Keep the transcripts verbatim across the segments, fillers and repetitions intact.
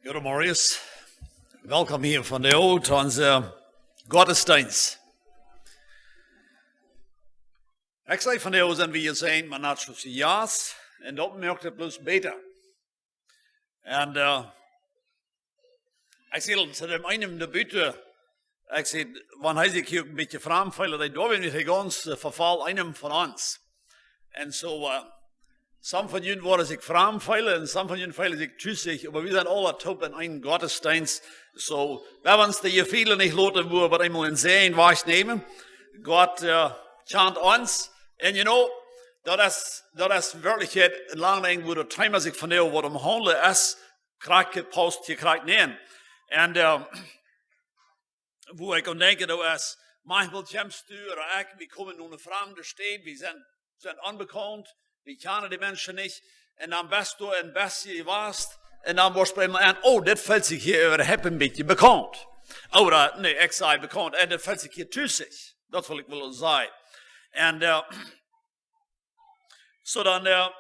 Goodemorjes. Welkom hia vondoag to onse Gottesdienst. Ekj saj vondoag sent wie hia sent, mau nat soo aus jas, un daut moakt et bloos bäta. Un, eh, ekj saj to däm eenen doa buten, ekj saj, wan hee sikj hia een bät framd feelt, dan doa wie nich gaunz, eh, vefaulen, eenen von ons. Un soo, eh, some von junt woaren sikj framd feelen un some von junt feelen sikj tus, oba wie sent aula toop en eenen Gottesdienst. Soo, wie woaren ons de Jefeele nich loten, wua wie eemol en sent, wajchnämen. Gott, eh, kjant ons. Un you know, daut es, daut es werkjlich een lang Dinkj, wua daut Thema sikj vondoag woat omhaundlen, es krakjt, paust hia krakjt nenn. Un, eh, wua ekj aun denkj, daut es, maunchmol kjemst du, ooda ekj, wie komen no eene framde Staut, wie sent, sent onbekaunt, wie kjanen de Menschen nich, un dan best du een bät jewast, un dan woascht du eemol aun, oh, dit feelt sikj hia äwahaupt een bät bekaunt. Ooda, nä, ekj saj bekaunt, un dit feelt sikj hia tus. Daut well ekj woll sajen. Un, eh, soo dan, eh,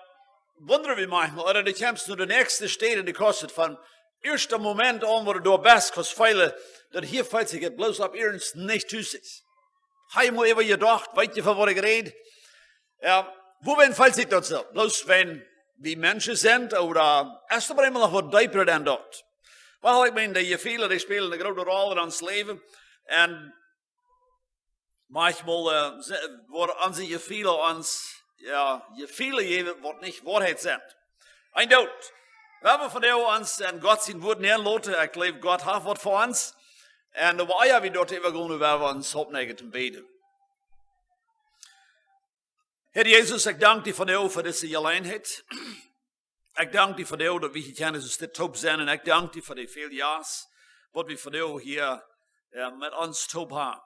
wunda wie maunchmol, ooda du kjemst no de näakjste Staut un du kaust et von ieeschten Moment aun, wua du doa best, kaust feelen, daut hia feelt sikj et bloos opp ieescht nich tus. Hab mol äwa jedocht, weet jie, von waut ekj räd? Jo, wuarom feelt sikj daut soo? Bloos wan wie Menschen sent, ooda es doa eemol noch waut deepa dan daut? Well, ekj meen, de Jefeele, dee spälen eene groote Rol en ons Läwen. Un maunchmol, eh, se-, woaren onse Jefeele ons, jo, Jefeele jäwen, waut nich Woarheit sent. Een Doot. Wie haben vondoag ons en Gott sien Wort nenn loten. Ekj jleew, Gott haft waut fa ons. Un oba ea wie doa äwa gonen, woa wie ons oppnäajen toom bäden. Herr Jesus, ekj dank die vondoag fa dise Jeläajenheit. Ekj dank die vondoag, daut wie hia kjennen soo stell toop sennen. Un ekj dank die fa de väl jas, waut wie vondoag hia, jo, met ons toop haben.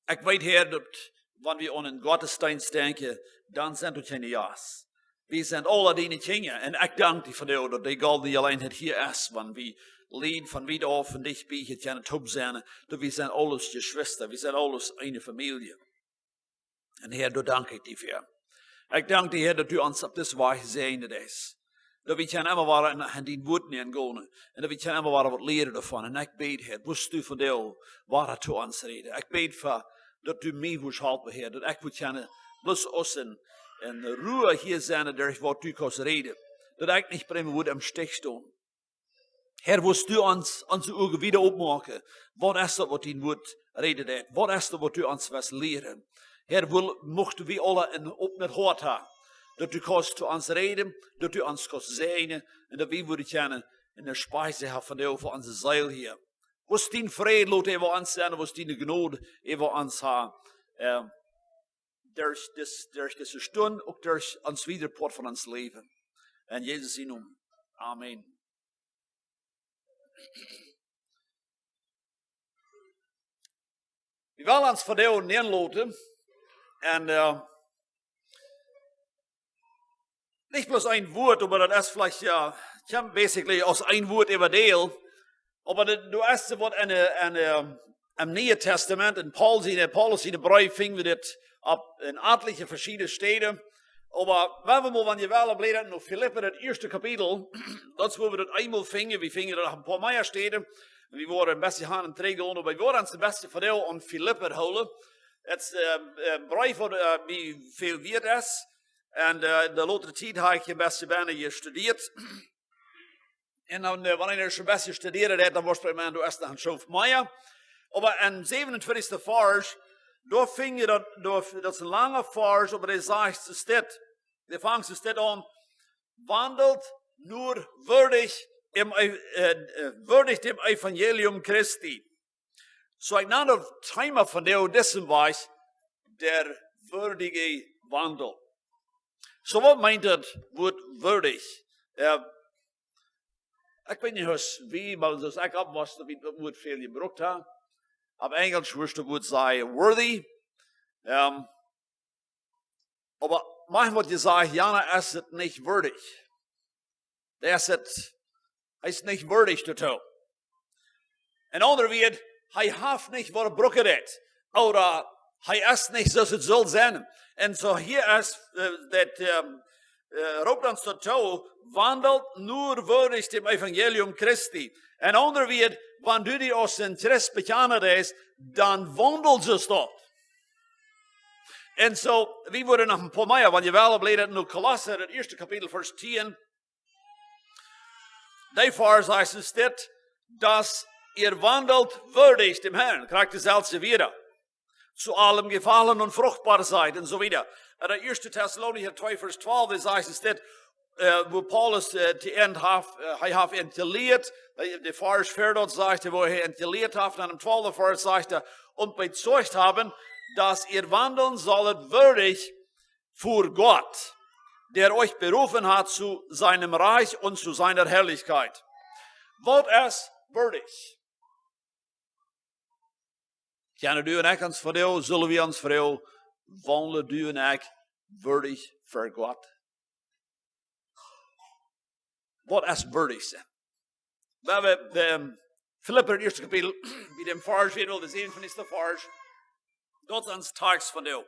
Ekj weet, Herr, daut wan wie aun eenen Gottesdienst denkjen, dan sent doa kjeene jas. Wie sent aula diene Kjinja. Un ekj dank die vondoag, daut dee goldne Jeläajenheit hia es, wan wie Lied von wiet auf un dicht bie hia kjennen toop sennen, daut wie sent aules Jeschwista, wie sent aules eene Famielje. Un Herr, doa dank ekj die fa. Ekj dank die, Herr, daut du ons opp dise Wajch säajnen deist. Daut wie kjennen emma wada en, en dien Wort nenn gonen. Un daut wie kjennen emma wada waut lieren doavon. Un ekj bäd, Herr, wurscht du vondoag wada to ons räden. Ekj bäd fa, daut du mie wurscht halpen, Herr, daut ekj wudd kjennen bloos aus en, en Ruhe hia sennen, derch waut du kaust räden. Daut ekj nich bie mie wudd em Stich stonen. Herr, wurscht du ons, onse Uagen wieda oppmoaken. Waut es daut, waut dien Wort räden deit? Waut es daut, waut du ons west lieren? Herr, wull, muchten wie aula een opnet Hoat haben, daut du kaust to ons räden, daut du ons kaust säajnen, un daut wie wudden kjennen eene Speis haben vondoag fa onse Seel hia. Wurscht dien Fräd lot äwa ons sennen, wurscht diene Jnod äwa ons haben. Eh, derch dis, derch dise Stund, uk derch ons wiedren Poat von ons Läwen. En Jesus sienen Nomen. Amen. Wie wellen ons vondoag nenn loten. Un, eh, nich bloos een Wort, oba daut es veleicht, jo, kjemt basically aus een Wort äwa deel. Oba daut, doa es waut en, eh, en, eh, em Nieen Tastament, en Paul siene, Paulus siene Breew finj wie dit opp en etliche veschiedne Städen. Oba wan wie mol, wan jie wellen, bläda no Filippa, daut ieeschte Kapitel. Daut es, wua wie daut eemol finjen. Wie finjen daut opp een poa mea Städen. Wie woaren een bät han un trigj gonen, oba wie woaren ons een bät vondoag aun Filippa hoolen. Daut es, eh, eh, een Breew, waut, eh, mie väl wieet es. Un, eh, de latste Tiet hab ekj een bät bie hia studieet. Un dan, eh, wan eena een bät studieren deit, dan woat eena, doa es noch een Schoof mea. Oba em säwenuntwintichsten Varsch, doa finj jie daut, doa, daut es een langa Varsch, oba dee sajcht soo dit. Dee fangt soo dit aun: Wandelt nur würdig im, äh, äh, würdig dem Evangelium Christi. Soo, ekj nenne daut Thema vondoag disen Wajch, der würdige Wandel. Soo, waut meent daut Wort würdig? Jo, ekj weet nich, aus wie, oba soo aus ekj oppwoss, daut wie daut Wort väl jebrukt haben. Opp Enjelsch wudd daut Wort sajen worthy. Ehm, oba maunchmol woat jesajcht, jo, hee es et nich würdig. Hee es et, hee es nich würdig doatoo. En aundre Wieed, hee haft nich waut hee brucken deit. Ooda hee es nich soo aus et sull sennen. Un soo hia es, eh, daut, ehm, äh, roopt ons daut too: Wandelt nur würdig dem Evangelium Christi. En aundre Wieed, wan du die aus een Christ bekjanen deist, dan wandel soo daut. En soo, wie woaren noch een poa mea, wan jie wellen, bläda no Kolossa, daut ieeschte Kapitel, Varsch tieen. Dee Varsch sajcht dit: Dass ihr wandelt würdig dem Herrn. Krakjt deeselwje Wieed. Zu allem Gefallen und fruchtbar seid und so weiter. En de ieeschte Tessalonicha twee Varsch twalf, dee sajcht dit, äh, wua Paulus, äh, to an haft, äh, hee haft an jelieet, äh, de Varsch vea daut sajcht, wua hee an jelieet haft, en dän twalften Varsch sajcht hee: Und bezeugt haben, dass ihr wandeln sollet würdig vor Gott, der euch berufen hat zu seinem Reich und zu seiner Herrlichkeit. Waut es würdig? Kjennen du un ekj ons froagen, sellen wie ons froagen, wandlen du un ekj würdig ver Gott? Waut es würdig sennen? Wan wie, ähm, Filippa, daut ieeschte Kapitel, bie däm Varsch, wie wellen dän säwenten Varsch, daut es ons Tekst vondoag.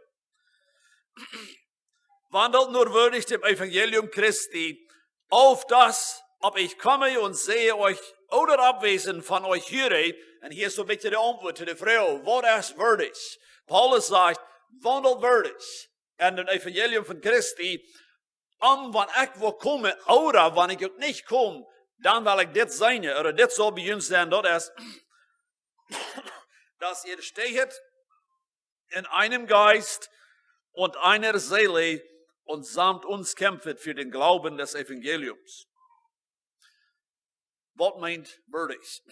Wandelt nur würdig dem Evangelium Christi, auf dass, ob ich komme und sehe euch oder abwesend von euch höre, un hia es soon bät de Auntwuat to de Froag, waut es würdig? Paulus sajcht, wandelt würdig en daut Evangelium von Christi, om wan ekj woa komen, ooda wan ekj uk nich kom, dan well ekj dit sennen, ooda dit saul bie junt sennen, daut es, dass ihr stehet in einem Geist und einer Seele und samt uns kämpfet für den Glauben des Evangeliums. Waut meent würdig?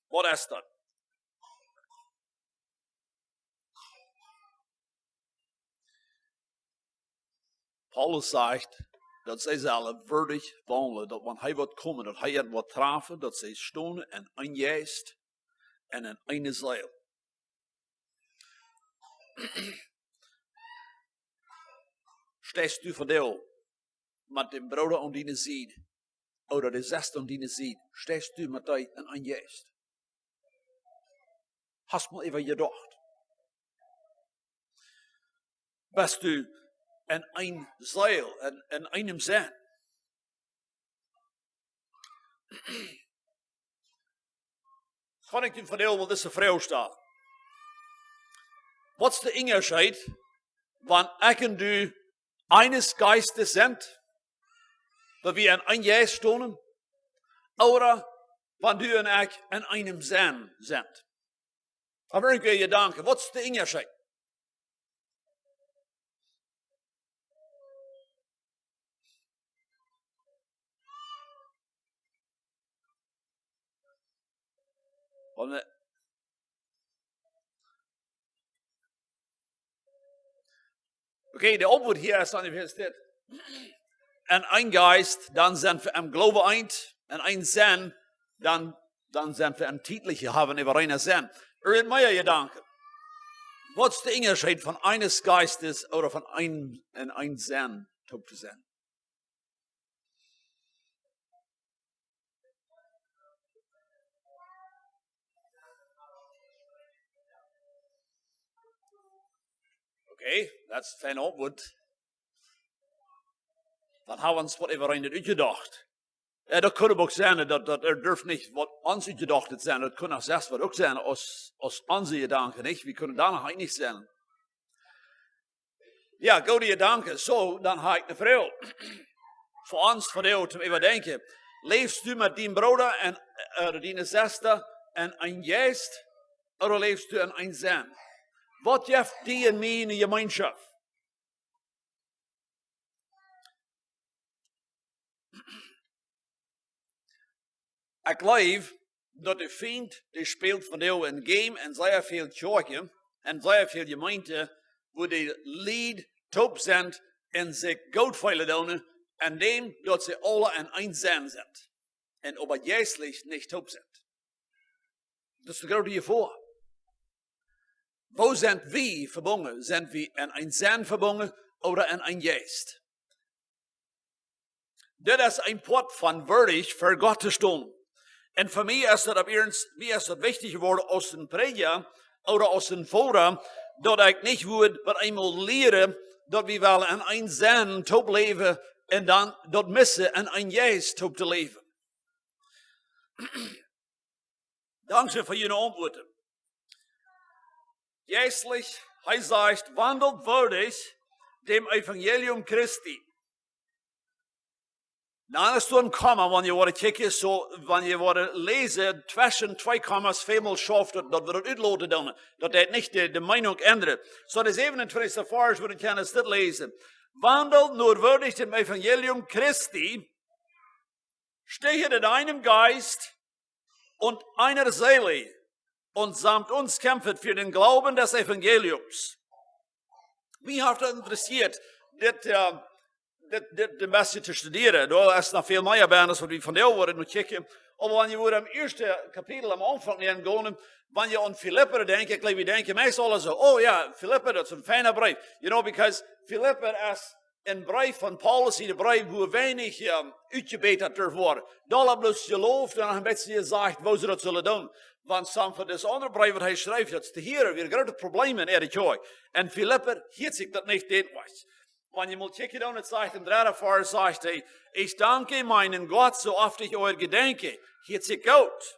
Waut es daut? Paulus sajcht, daut see sellen würdig wandlen, daut wan hee woat komen, daut hee an woat trafen, daut see stonen en een Jeist un en eene Seel. Steist du vondoag met däm Brooda aun diene Sied, ooda de Sesta aun diene Sied, steist du met dee en een Jeist? Hast mol äwa jedocht? Best du en eene Seel, en, en eenem Senn? Kaun ekj die vondoag mol dise Froag stalen? Waut es de Unjascheet, wan ekj un du eines Geistes sent, daut wie en een Jeist stonen, ooda wan du un ekj en eenem Senn sent? Oba irjentwäa Jedanken, waut es de Unjascheet? Wan wie, okay, de Auntwuat hia es dan, es dit: En een Jeist, dan sent wie em Gloowen eent, en een Senn, dan, dan sent wie en tietliche, haben äwa eenen Senn. Irjent mea Jedanken? Waut es de Unjascheet von eines Geistes ooda von een, en een Senn toop to sennen? Okay, daut es fein Auntwuat. Dan haben wie ons waut äwa eent utjedocht. Jo, daut kunn uk sennen, daut, daut, et durf nich waut ons utjedocht sennen, daut kunn uk selfst waut uk sennen aus, aus onse Jedanken, nich? Wie kjennen doa noch eent sennen. Jo, goode Jedanken. Soo, dan hab ekj eene Froag fa ons, fa die toom äwadenkjen. Läfst du met dien Brooda un, äh, diene Sesta en een Jeist, ooda läfst du en een Senn? Waut jeft die un mie eene Jemeenschoft? Ekj jleew, daut de Fient, dee spält vondoag een Game en sea väl Kjoakjen, en sea väl Jemeenten, wua de Lied toop sent en sikj goot feelen doonen, en däm daut see aula en een Senn sent. En oba jeistlich nich toop sent. Daut es de groote Jefoa. Woo sent wie vebungen? Sent wie en een Senn vebungen ooda en een Jeist? Dit es een Poat von würdig ver Gott to stonen. Un fa mie es daut opp ieescht, mie es daut wichtich jeworden aus een Prädja ooda aus een Voda, daut ekj nich wudd waut eemol lieren, daut wie wellen en een Senn toop läwen un dan daut missen en een Jeist toop to läwen? Dankscheen fa june Auntwuaten. Jeistlich, hee sajcht: "Wandelt würdig dem Evangelium Christi." Nu, daut es een Komma, wan jie woaren kjikjen, soo, wan jie woaren läsen, tweschen twee Kommas, väl mol schauft daut, daut wie daut utloten doonen. Daut deit nich de, de Meinunk endren. Soo, de säwenuntwintichste Varsch, wua wie kjennen dit läsen. "Wandelt nur würdig dem Evangelium Christi, stechet in einem Geist und einer Seele und samt uns kämpfet für den Glauben des Evangeliums." Mie haft daut interessieet, dit, äh, dit, dit een bät to studieren. Doa es noch väl mea bie, aus waut wie vondoag woaren noch kjikjen. Oba wan jie woaren em ieeschten Kapitel aum Aunfank nenn gonen, wan jie aun Filippa denkjen, ekj jleew, wie denkjen meist aule soo: "Oh jo, Filippa, daut es een feina Breef." You know, because Filippa es een Breef von Paulus, de Breef, wua weinich, ähm, utjebät woat. Doa bloos jeloft un een bät jesajcht, woo see daut sullen doonen. Wan some von dise aundre Breewen, waut hee schrift, daut es to hieren, wia groote Problemen en de Kjoakj. Un Filippa hieet sikj daut nich, dit waut. Wan jie mol kjikjen doonen, daut sajcht em dredden Varsch, sajcht hee: "Ich danke meinen Gott, so oft ich euch gedenke." Hieet sikj goot.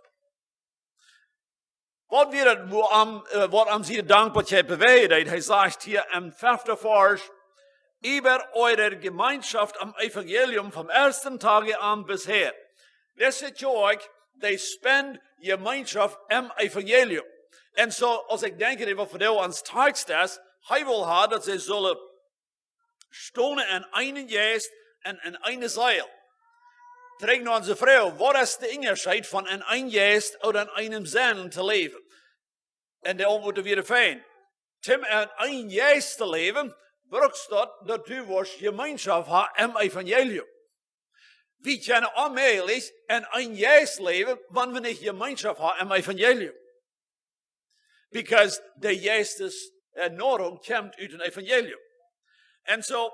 Waut wia daut, wua am, äh, waut am siene Dankboakjeit bewäajen deed? Hee sajcht hia em feften Varsch: "Über eure Gemeinschaft am Evangelium vom ersten Tage an bisher." Dise Kjoakj, dee spend Jemeenschoft em Evangelium. Un soo, aus ekj denkj, waut fa dee ons Tekst es, hee well haben, daut see sullen stonen en eenen Jeist un en eene Seel. Trigj no onse Froag: Waut es de Unjascheet von en een Jeist ooda en eenem Senn to läwen? Un de Auntwuat wia fein. Om en een Jeist to läwen, brukst daut, daut du woascht Jemeenschoft haben em Evangelium. Wie kjennen onmäajlich en een Jeist läwen, wan wie nich Jemeenschoft haben em Evangelium. Because de Jeistes, äh, Noarunk kjemt ut een Evangelium. Un soo,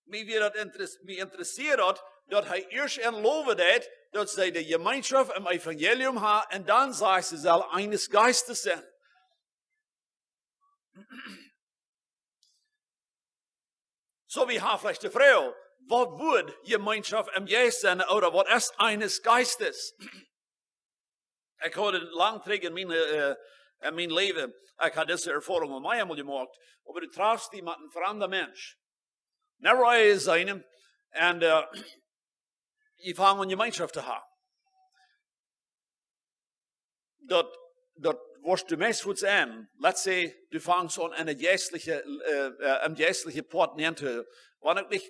mie wia daut interess-, mie interessieet daut, daut hee ieescht en lowen deed, daut see de Jemeenschoft em Evangelium haben, un dan sajcht hee, see sellen eines Geistes sennen. Soo, wie haben veleicht de Froag: Waut woat Jemeenschoft em Jeist sennen, ooda waut es eines Geistes? Ekj haud lang trigj en mien, äh, en mien Läwen, ekj haud dise Erfoarunk aul meamol jemoakt, oba du trafst die met een framden Mensch. Never ea jeseenen, un, äh, jie fangen aun Jemeenschoft to haben. Daut, daut woascht du meist fuaz en. Let's say, du fangst aun en de jeistliche, äh, äh, em jeistlichen Poat nenn to, wan uk nich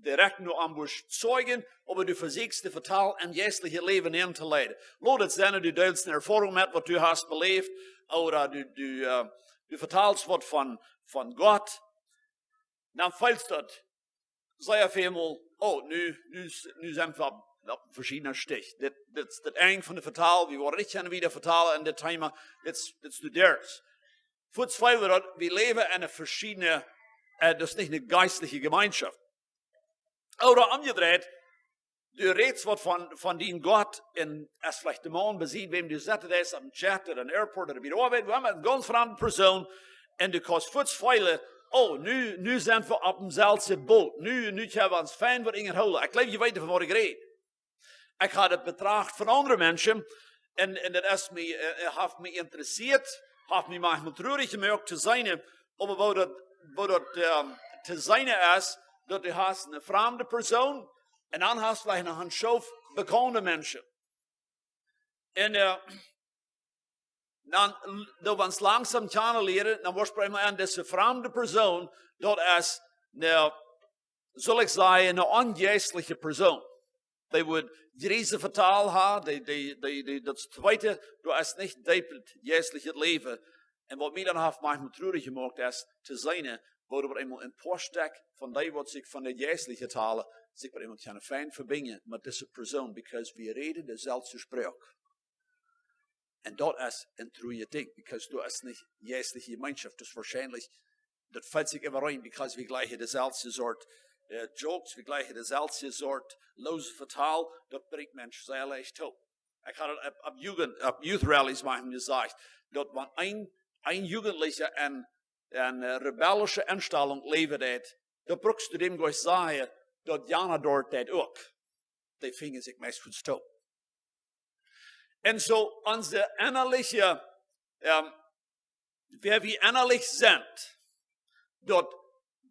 direkt no am woascht zeijen, oba du vesieekjst de Vetal em jeistlichen Läwen nenn to leiden. Lot et sennen, du deelst eene Erfoarunk met, waut du hast beläft, ooda du, du, äh, du vetalst waut von, von Gott. Dan feelst daut sea väl mol: "Oh, nu, nu, nu sent wie opp, opp een veschiednen Stich. Dit, dit, dit Enj von de Vetal, wie woaren nich kjennen wieda vetalen en dit Thema, dit, dit studeert." Fuaz feel wie daut, wie läwen en eene veschiedne, äh, daut es nich eene jeistliche Jemeenschoft. Ooda omjedreit, du rätst waut von, von dien Gott un es veleicht de Maun besied, wäm du sitten deist, aum Jet ooda aum Airport ooda bie de Oabeit, wua emma, eene gaunz framde Persoon, un du kaust fuaz feelen: "Oh, nu, nu sent wie opp daut selwje Boot. Nu, nu kjenn wie ons fein waut enjehoolen." Ekj jleew, jie weeten, von waut ekj räd. Ekj haud et betracht von aundre Menschen, un, un daut es mie, äh, äh, haft mie interessieet, haft mie maunchmol truarich jemoakt to seenen, oba woo daut, woo daut, ähm, to seenen es, daut du hast eene framde Persoon, un dan hast veleicht noch eene Schoof bekaunde Menschen. Un, äh, dan, daut wie ons langsom kjanen lieren, dan woascht du emol en dise framde Persoon, daut es eene, saul ekj sajen, eene onjeistliche Persoon. Dee woat jriese Vetal haben, dee, dee, dee, dee, daut tweede, du hast nich deepet jeistlichet Läwen. Un waut mie dan haft maunchmol truarich jemoakt es to seenen, woo daut emol een poa Stekj von dee, waut sikj von de jeistliche talen, sikj opp emol kjennen fein vebinjen met dise Persoon, because wie räden de selwje Sproak. Un daut es een truarjet Dinkj, because du hast nich jeistliche Jemeenschoft, dus woarschienlich, daut felt sikj emma rein, because wie jlikjen de selwje Sort, äh, Jokes, wie jlikjen de selwje Sort loose Vetal, daut brinjt Menschen sea leicht toop. Ekj haud et opp, opp Jugend, opp Youth Rallies maunchmol jesajcht, daut wan een, een Jugendlicha en, en, äh, rebellische Enstalunk läwen deit, dan brukst du däm nich sajen, daut jana doat daut uk. Dee finjen sikj meist fuaz toop. Un soo onse ennaliche, ähm, wäa wie ennalich sent, daut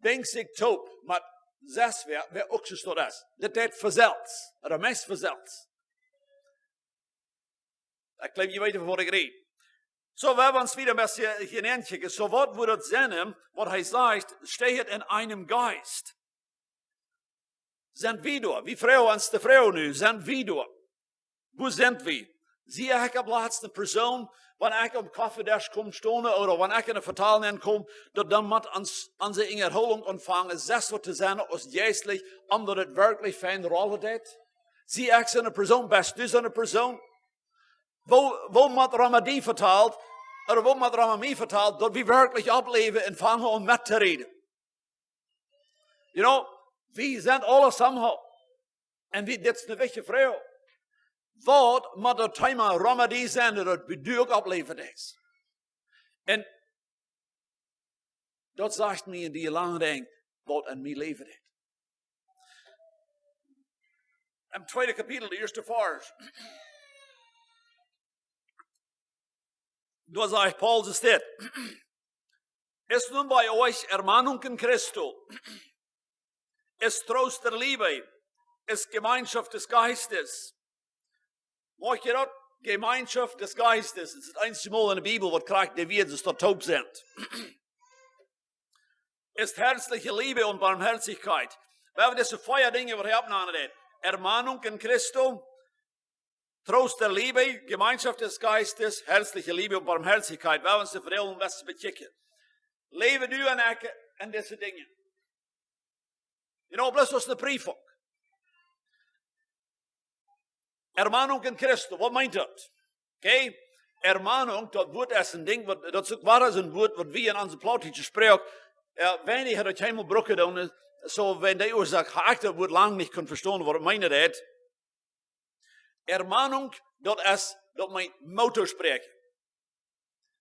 binjt sikj toop met sest wäa, wäa uk soo daut es. Daut deit von selfst, ooda meist von selfst. Ekj jleew, jie weeten, von waut ekj räd. Soo, wie haben ons wada een bät hia, hia nenkjikjen. Soo, waut woat daut sennen, waut hee sajcht, steht in einem Geist. Sent wie doa? Wie froagen ons de Froag nu, sent wie doa? Wua sent wie? Sie ekj opp latst eene Persoon, wan ekj aum Koffiedesch kom stonen, ooda wan ekj enne Vetal nenn kom, daut dan met ons, onse Unjahoolunk aunfangen, sest waut to sennen aus jeistlich, om daut et werkjlich fein rollen deit? Sie ekj soone Persoon, best du soone Persoon? Woo, woo met Roma die vetalt, ooda woo met Roma mie vetalt, daut wie werkjlich oppläwen un fangen aun met to räden? You know, wie sent aule somehow. Un wie, dit es eene wichtje Froag. Waut met daut Thema Roma die sennen, daut wie du uk oppläwen deist? Un daut sajcht mie en dee lange Dinj, waut en mie läwen deit. Em tweeden Kapitel, de ieeschte Varsch. Doa sajcht Paulus dit: Ist nun bei euch Ermahnung in Christo? Ist Trost der Liebe? Ist Gemeinschaft des Geistes? Moakt jie daut? Gemeinschaft des Geistes. Daut es daut eensje Mol enne Bibel, waut krakjt dee Wieed, daut doa toop sent. Ist herzliche Liebe und Barmherzigkeit. Wie haben dise vea Dinja, waut hee oppnämen deit. Ermahnung in Christo, Trost der Liebe, Gemeinschaft des Geistes, herzliche Liebe und Barmherzigkeit. Wie haben ons de Verdeelunk best bekjikjen. Läwen du un ekj en dise Dinja? You know, bloos aus eene Prüfung. Ermahnung in Christo, waut meent daut? Okay? Ermahnung, daut Wuat es een Dinj, waut, daut es uk woa, es een Wuat, waut wie en onse plautdietsche Sproak, äh, weinich haben daut eemol brucken doonen, soo, wan dee Uasoak ha ekj daut Wuat lang nich kunt vestonen, waut et meenen deit. Ermahnung, daut es, daut meent Moot toospräakjen.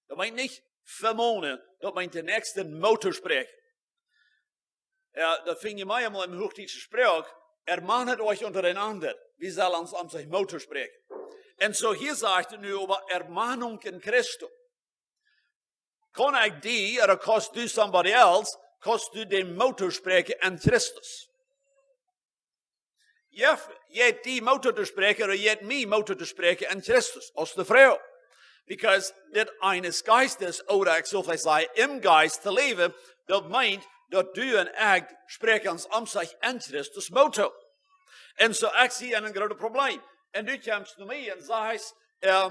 Daut meent nich vemonen, daut meent dän Näakjsten Moot toospräakjen. Jo, daut finj jie mie emol em huachdietsche Sproak: Ermahnet euch untereinander. Wie sellen ons aum sikj Moot toospräakjen. Un soo hia sajcht et nu äwa Ermahnung in Christo. Kaun ekj die, ooda kaust du somebody else, kaust du dän Moot toospräakjen en Christus? Jeft, jeft die Moot toospräakjen, ooda jeft mie Moot toospräakjen en Christus, aus de Froag. Because dit eines Geistes, ooda ekj sull veleicht sajen, em Jeist to läwen, daut meent, daut du un ekj spräakjen ons aum sikj en Christus Moot too. Un soo ekj sie een grootet Problem. Un du kjemst no mie un sajchst, äh,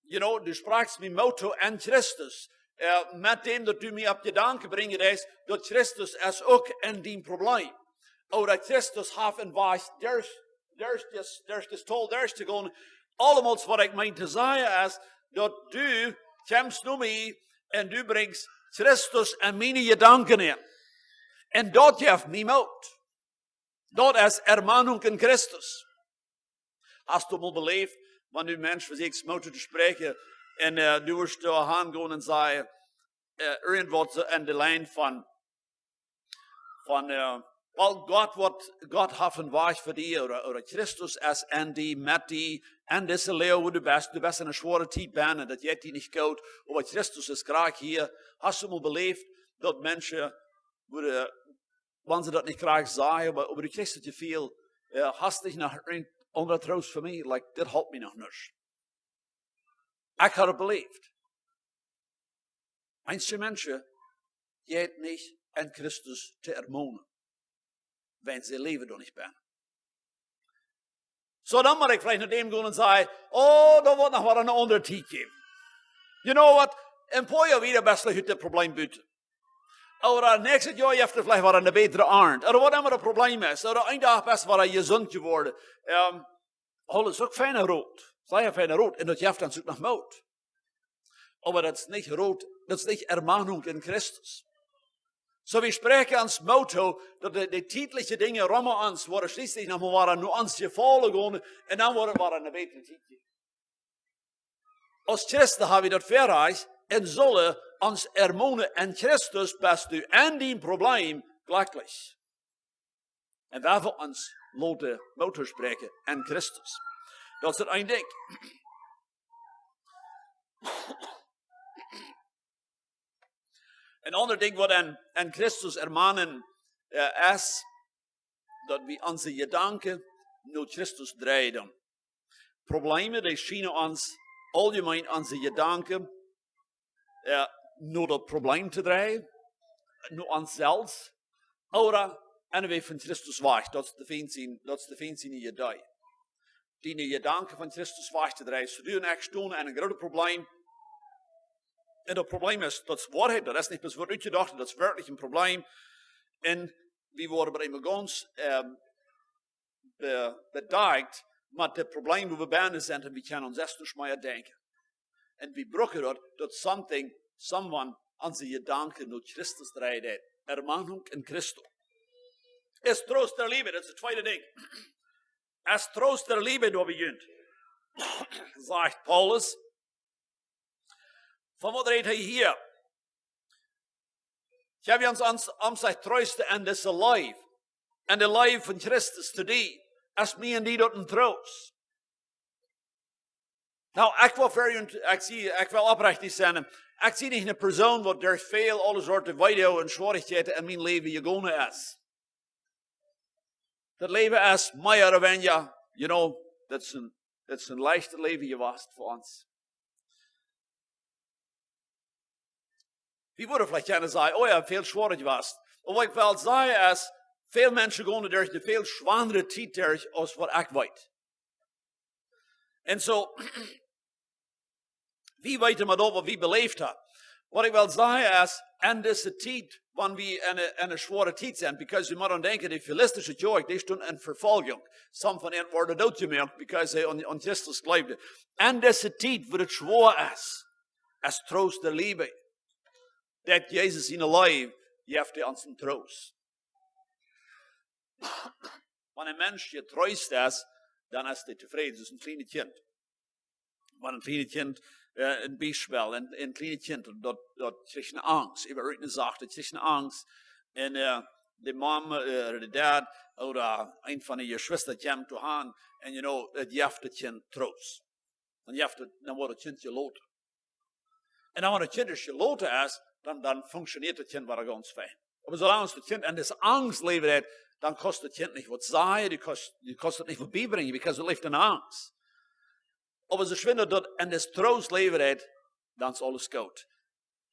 you know, du sprakjst mie Moot too en Christus. Äh, met däm daut du mie opp Jedanken brinjen deist, daut Christus es uk en dien Problem. Ooda Christus haft een Wajch derch, derch dit, derch dit Tol derch to gonen. Aulemol waut ekj meen to sajen es, daut du kjemst no mie un du brinjst Christus en miene Jedanken en. Un daut jeft mie Moot. Daut es Ermahnung in Christus. Hast du mol beläft, wan du Mensch vesieekjst Moot toospräakjen un, äh, du woascht doa han gonen un sajen, äh, irjentwaut soo en de Lien von, von, äh, well, Gott woat, Gott haft een Wajch fa die, ooda, ooda Christus es en die, met die, en dise Läwen, wua du best, du best en eene schwoare Tiet bennen, daut jeit die nich goot, oba Christus es krakjt hia. Hast du mol beläft, daut Menschen, wua de wan see daut nich krakjt sajen, oba, oba du kjrichst daut Jefeel, jo, hast nich noch een aundra Troost fa mie, like, dit halpt mie noch nich. Ekj hab daut beläft. Eenje Menschen jeit nich en Christus to ermonen, wan see läwen doa nich bennen. Soo, dan mott ekj veleicht no däm gonen un sajen, oh, daut woat noch waut eene aundre Tiet jäwen. You know what? Een poa Joa wieda best du ut dit Problem buten. Ooda näakjstet Joa jeft et veleicht waut eene bätre Arnt. Ooda waut emma daut Problem es. Ooda een Dach best du waut jesunt jeworden. Ähm, aules uk feine Rot. Sea feine Rot. Un daut jeft dan uk noch Moot. Oba daut es nich Rot, daut es nich Ermahnung en Christus. Soo, wie spräakjen ons Moot too, daut de, de tietliche Dinja rom ons woaren schlieslich noch mol woaren no ons jefaulen gonen, un dan woat et woaren eene bätre Tiet jäwen. Aus Christen hab wie daut Väarajcht un sellen ons ermonen en Christus, best du en dien Problem jlekjlich. Un wie woaren ons loten Moot toospräakjen aun Christus. Daut es daut eene Dinkj. Een aundret Dinkj waut aun, aun Christus ermanen, äh, es, daut wie onse Jedanken no Christus dreien. Problemen, dee schienen ons aulemol onse Jedanken, äh, no daut Problem to dreien, no ons selfst, ooda aun de Wajch von Christus wajch. Daut es de Fient sien, daut es de Fient siene Idee. Diene Jedanken von Christus wajch to dreien. Soo du un ekj stonen aun een grootet Problem. Un daut Problem es, daut es Woarheit, daut es nich bloos waut utjedocht, daut es werkjlich een Problem. Un wie woaren bie eenem gaunz, ähm, be-, bedakjt met daut Problem, wua wie bennen sent, un wie kjennen ons selfst nich mea denkjen. Un wie brucken daut, daut something, someone onse Jedanken no Christus dreien deit. Ermahnung en Christo. Es Trost der Liebe, daut es daut tweede Dinkj. Es Trost der Liebe, doa bie junt, sajcht Paulus. Von waut rät hee hia? Ekj well ons, ons, ons troosten aun dise Leew, aun de Leew von Christus to die, es mie un die daut een Troost. Nu, ekj well fa junt, ekj sie, ekj well oprechtich sennen. Ekj sie nich eene Persoon waut derch väl aule Sorten Weedoag un Schwierichkjeiten en mien Läwen jegonen es. Daut Läwen es mea ooda weinja, you know, daut es een, daut es een leichtet Läwen jewast fa ons. Wie wudden veleicht kjennen sajen, oh jo, väl schwoaret jewast. Oba waut ekj well sajen es, väl Menschen gonen derch eene väl schwoarere Tiet derch aus waut ekj weet. Un soo, wie weeten mau daut, waut wie beläft haben. Waut ekj well sajen es, aun dise Tiet, wan wie aun eene, aun eene schwoare Tiet sent, because wie motten denkjen, de filistische Kjoakj, dee stunt en Vefoljunk. Some von an worden dootjemoakt, because see aun, aun Christus jleewden. Aun dise Tiet, wua daut schwoa es, es Trost der Liebe, daut Jesus siene Leew jeft ons een Troost. Wan een Mensch jetroost es, dan es hee tofräd, soo aus een kjlienet Kjint. Wan een kjlienet Kjint, äh, een Biespel, een, een kjlienet Kjint, daut, daut kjricht eene Angst. Äwa irjent eene Sach, daut kjricht eene Angst. Un, äh, de Mom, äh, de Dad, ooda eent von de Jeschwista kjemt to an, un, you know, et jeft daut Kjint Troost. Dan jeft et, dan woat daut Kjint jeloten. Un dan, wan daut Kjint es jeloten es, dan, dan funktionieet daut Kjint wada gaunz fein. Oba soo lang aus daut Kjint en dise Angst läwen deit, dan kaust daut Kjint nich waut sajen, du kaust, du kaust et nich waut biebrinjen, because et läft en Angst. Oba soo schwind daut en dise Troost läwen deit, dan es aules goot.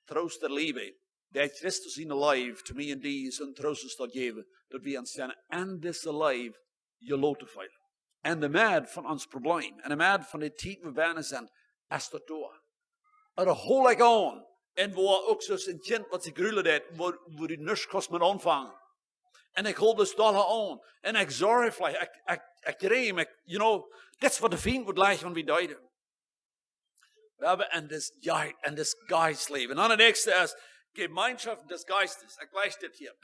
Trost der Liebe, daut Christus siene Leew to mie un die es een Troost, es daut jäwen, daut wie ons aun dise Leew jeloten feelen. En de Med von ons Problem, en de Med von de Tiet, wua wie bennen sent, es daut doa. Ooda hol ekj aun, un wua uk soo aus een Kjint waut sikj grulen deit, wua, wua du nuscht kaust met aunfangen. Un ekj hol daut dolla aun, un ekj sorj veleicht, ekj, ekj, ekj räm, ekj, you know, daut es waut de Fient woat jlikj, wan wie deeden. Wie haben en dise Jei-, en dise Jeist läwen. Un daut näakjste es Gemeinschaft des Geistes. Ekj läs dit hia.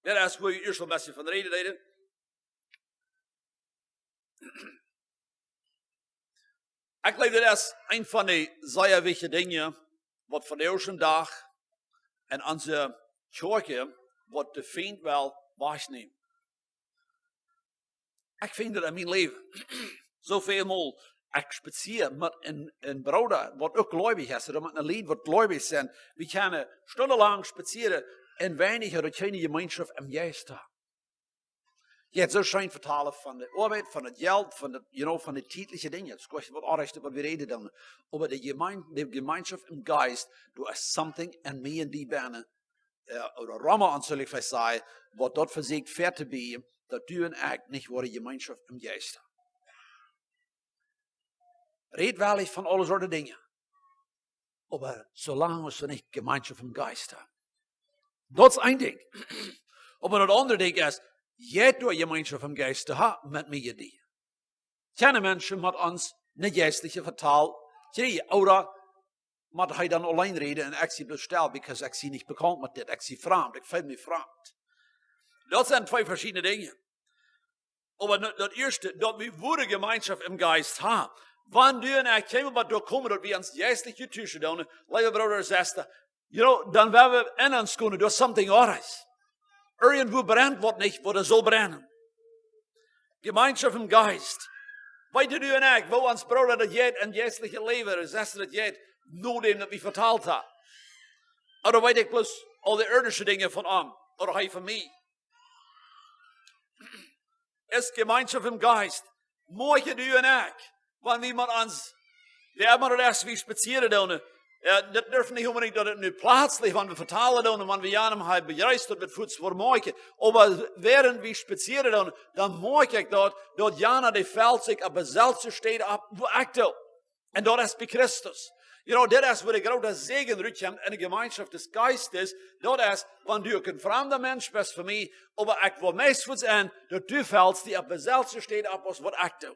Daut es, wua ekj ieescht aul een bät von räden deed. Ekj jleew, daut es eent von de sea wichtje Dinja, waut vondoag dän Dach en onse Kjoakjen, waut de Fient well wajchnämen. Ekj finj daut en mien Läwen. Soo väl mol, ekj spazia met een, een Brooda, waut uk jleewich es, ooda met een Lied, waut jleewich sent. Wie kjennen stundenlang spazieren un weinich ooda kjeene Gemeinschaft em Jeist haben. Jie haben soo scheen vetalen von de Oabeit, von daut Jelt, von de, you know, von de tietelje Dinja. Daut es goanich waut aundasch, waut wie räden dan. Oba de Gemein-, de Gemeinschaft em Jeist, doa es something en mie un die bennen, äh, ooda rom ons, saul ekj veleicht sajen, waut daut vesieekjt fa to bie, daut du un ekj nich woare Gemeinschaft em Jeist haben. Räd woll von aule Sorten Dinja. Oba soo lang aus wie nich Gemeinschaft em Jeist haben. Daut es een Dinkj. Oba daut aundre Dinkj es, jie doa Gemeinschaft em Jeist haben met mie un die. Kjeene Menschen met ons een jeistlichet Vetal kjrieen, ooda met hee dan auleen räden un ekj sie bloos stell, because ekj sie nich bekaunt met dit, ekj sie framd, ekj feel mie framd. Daut sent twee veschiedne Dinja. Oba nu, daut ieeschte, daut wie woare Gemeinschaft em Jeist haben. Wan du un ekj kjeemen, waut doa komen, daut wie ons jeistlich jetuschen doonen, leewe Brooda, Sesta, you know, dan woa wie en ons kunnen, doa something odd es. Irjentwua brennt waut nich, waut et saul brennen. Jemeenschoft em Jeist. Weet du un ekj, woo ons Brooda daut jeit, en jeistlichet Läwen, ooda Sesta daut jeit, no däm daut wie vetalt haben? Ooda weet ekj bloos aul de irdische Dinja von am, ooda hee von mie? Es Jemeenschoft em Jeist. Moakjen du un ekj, wan wie met ons, wie haben daut ieescht, wie spazieren doonen. Jo, daut darf nich onbedinjt, daut et nu pletslich, wan wie vetalen doonen, wan wie aun am haben bejreest, daut wie fuats woaren moakjen. Oba wäarent wie spazieren doonen, dan moakj ekj daut, daut jana dee felt sikj opp deeselwje Städ opp, wua ekj doo. Un daut es bie Christus. You know, dit es wua de groote Säajen rutkjemt en de Jemeenschoft des Jeistes. Daut es, wan du uk een framda Mensch best fa mie, oba ekj well meist fuats sennen, daut du felst die opp deeselwje Städ opp aus waut ekj doo.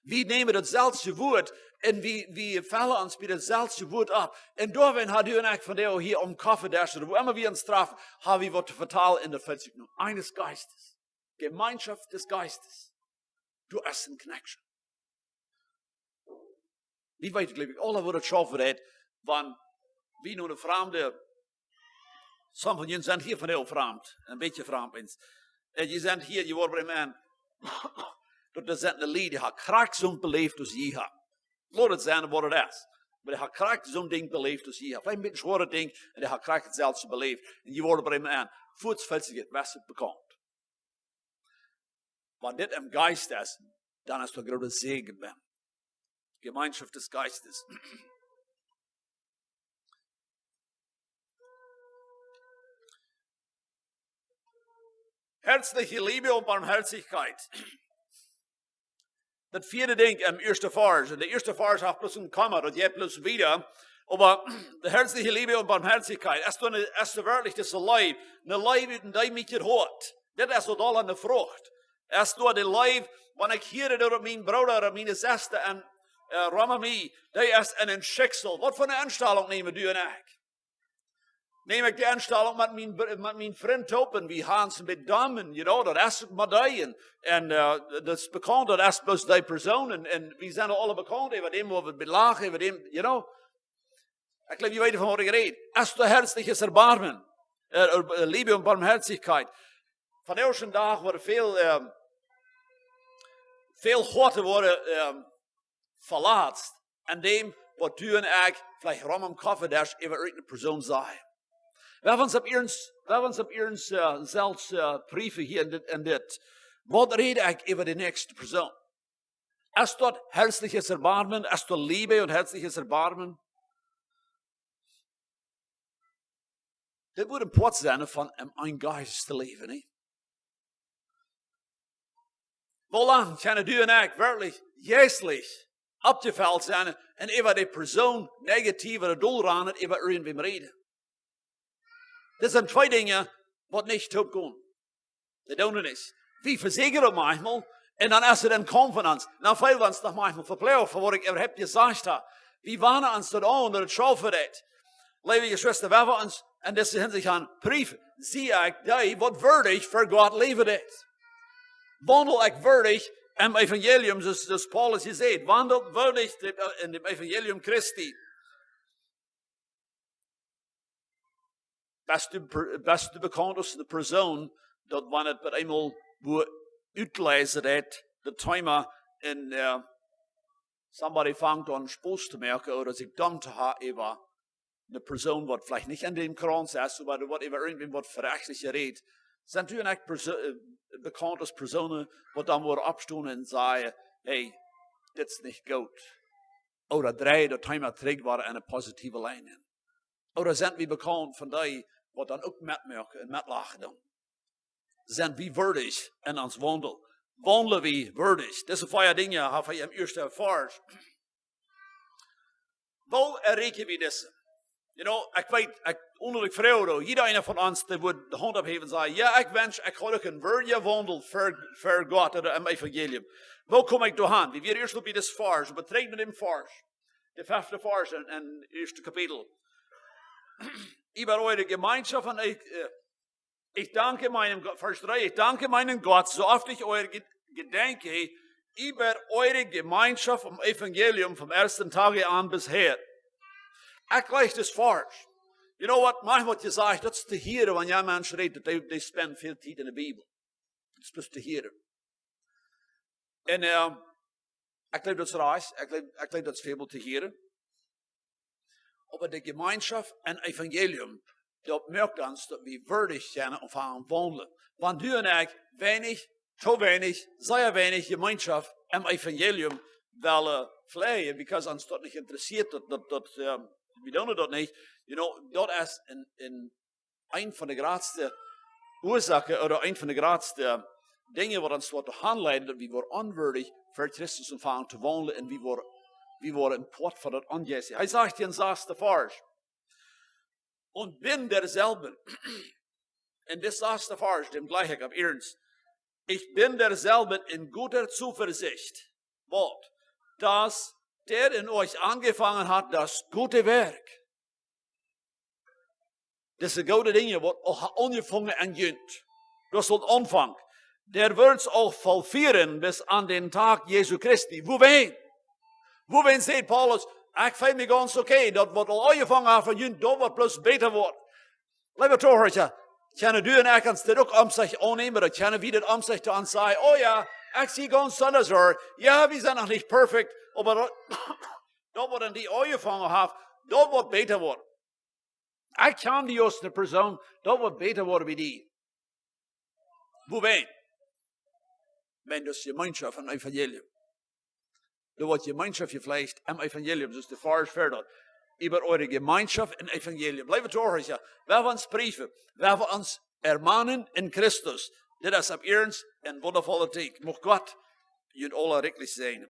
Wie nämen dautselwje Wuat un wie, wie fellen ons bie dautselwje Wuat opp. Un doawäajen ha du un ekj vondoag hia aum Koffiedesch, ooda wua emma wie ons trafen, ha wie waut to vetalen un daut felt sikj nu eines Jeistes. Jemeenschoft des Jeistes. Du hast eene Connection. Wie weeten, jleew ekj, aule, woo daut schaufen deit, wan wie nu een framda, some von junt sent hia vondoag framd, een bät framd, eens. Un jie sent hia, jie woaren bie mie aun. Daut es een Lied, dee haft krakjt soont beläft aus jie haben. Lot et sennen waut et es. Oba dee haft krakjt soont Dinkj beläft aus jie haben. Veleicht een bät schwoaret Dinkj, un dee haft krakjt dautselwje beläft. Un jie woaren bie mie aun. Fuats felt sikj et best bekaunt. Wan dit em Jeist es, dan es daut een groota Säajen bie. Jemeenschoft des Jeistes. Herzliche Liebe und Barmherzigkeit. Daut vieede Dinkj em ieeschten Varsch. Un de ieeschte Varsch haft bloos een Komma, daut jeit bloos wieda. Oba de herzliche Liebe und Barmherzigkeit. Es du, ne, es du werkjlich dise Leew, eene Leew ut een deemootjet Hoat? Dit es daut aul aun de Frucht. Es du de Leew, wan ekj hia daut mien Brooda ooda miene Sesta en, äh, Romamie, dee es en een Schicksal. Waut fa eene Enstalunk näm du un ekj? Näm ekj de Enstalunk met mien Br-, met mien Frint opp un wie haben ons een bät domm, you know, daut es uk mau dee. Un, un, äh, daut es bekaunt, daut es bloos dee Persoon. Un, un wie sent aule bekaunt äwa däm, wua wie belachen, äwa däm, you know. Ekj jleew, jie weeten, von waut ekj räd. Es du herzliches Erbarmen, äh, äh, Liebe und Barmherzigkeit. Vondoag dän Dach woaren väl, ähm, väl Hoaten woaren, ähm, veletzt, aun däm, waut du un ekj veleicht rom aum Koffiedesch äwa eene Persoon sajen. Wie haben ons opp ieescht, wie haben ons opp ieescht, äh, selfst, äh, prüfen hia en dit, en dit. Waut räd ekj äwa de näakjste Persoon? Es daut herzliches Erbarmen? Es daut Liebe und herzliches Erbarmen? Dit woat een Poat sennen von em een Jeist to läwen, nä? Woo lang kjennen du un ekj werkjlich jeistlich oppjefelt sennen un äwa de Persoon negativ ooda doll ranen, äwa irjentwäm räden? Dit sent twee Dinja, waut nich toop gonen. Dee doonen nich. Wie vesäakjen daut maunchmol, un dan es et een Kaumf von ons. Dan feel wie ons noch maunchmol veploagt, fa waut ekj äwahaupt jesajcht hab. Wie wanen ons daut aun, daut et schaufen deit. Leewe Jeschwista, wan wie ons en dise Hinsicht aun prüfen, sie ekj dee, waut wieedich fa Gott läwen deit? Waundel ekj wieedich em Evangelium, soo aus, soo aus Paulus hia sajcht, waundel wieedich däm, äh, en däm Evangelium Christi? Best du per-, best du bekaunt aus eene Persoon, daut wan et bie eemol wua utläsen deit, daut Thema un, äh, somebody fangt aun Spos to moaken ooda sikj domm to haben äwa eene Persoon, waut veleicht nich en däm Krauns es, oba waut äwa irjentwäm waut verächtlich rät? Sent du un ekj Perso-, äh, bekaunt aus Persoonen, waut dan woaren oppstonen un sajen: "Hey, dit es nich goot"? Ooda dreien daut Thema trigj wada en eene positive Lien. Ooda sent wie bekaunt von dee, waut dan uk metmoaken un metlachen doonen? Sent wie wieedich en ons Waundel? Waundlen wie wieedich? Dise vea Dinja hab ekj em ieeschten Varsch. Woo erreichen wie dise? You know, ekj weet, ekj, onen ekj froag, jieda eena von ons, dee woat de Haunt opphäwen un sajen: "Jo, ekj wensch, ekj haud uk een wieedjen Waundel fa, fa Gott ooda em Evangelium." Woo kom ekj doa aun? Wie wieren ieescht bie disen Varsch, wie betrachten dän Varsch. De fefte Varsch en, en ieeschte Kapitel. Über eure Gemeinschaft und ich, äh, ich danke meinem Gott, Varsch dree: "Ich danke meinem Gott, so oft ich euer Ge-, gedenke, über eure Gemeinschaft im Evangelium vom ersten Tage an bisher." Ekj läs dän Varsch. You know what? Mie woat jesajcht, daut es to hieren, wan een Mensch rät, daut dee, dee spendt väl Tiet enne Bibel. Daut es bloos to hieren. Un, äh, ekj jleew, daut es rajcht. Ekj jleew, ekj jleew, daut es väl to hieren. Oba de Jemeenschoft un Evangelium, daut moakt ons, daut wie wieedich sent un aunfangen waundlen. Wan du un ekj weinich, to weinich, sea weinich Jemeenschoft em Evangelium wellen pflegen, because ons daut nich interessieet, daut, daut, daut, ähm, wie doonen daut nich. You know, daut es een, een, een von de jratste Uasoaken ooda een von de jratste Dinja, waut ons woat aunleiden, daut wie woaren onwieedich fa Christus aunfangen to waundlen un wie woaren, wie woaren een Poat von daut Aunjeist. Hee sajcht hia em sasten Varsch: "Und bin derselben." Un dit sasten Varsch, däm jlikj ekj opp iernst. "Ich bin derselben in guter Zuversicht." Waut? "Dass der in euch angefangen hat, das gute Werk." Dise goode Dinja, waut aul aunjefongen en junt. Daut es daut Aunfank. "Der wird es auch vollführen bis an den Tag Jesu Christi." Wuarom? Wuarom sajcht Paulus, ekj feel mie gaunz okay, daut waut aul aunjefongen haft en junt, daut woat bloos bäta woaren? Leewe Tohöra, kjennen du un ekj ons dit uk om sikj aunnämen, ooda kjennen wie dit om sikj to ons sajen: "Oh jo, ekj sie gaunz aundasch, jo, wie sent noch nich perfekt, oba daut, daut waut en die aunjefongen haft, daut woat bäta woaren. Ekj kjan die aus eene Persoon, daut woat bäta woaren bie die." Wuarom? Wan daut Jemeenschoft em Evangelium. Doa woat Jemeenschoft jeflajcht em Evangelium, soo aus de Varsch vea daut. Äwa eure Jemeenschoft em Evangelium. Leewe Tohöra, wie woaren ons priefen, wie woaren ons ermanen en Christus. Dit es opp iernst eene wundafolle Tiet. Mucht Gott junt aule rikjlich säajnen.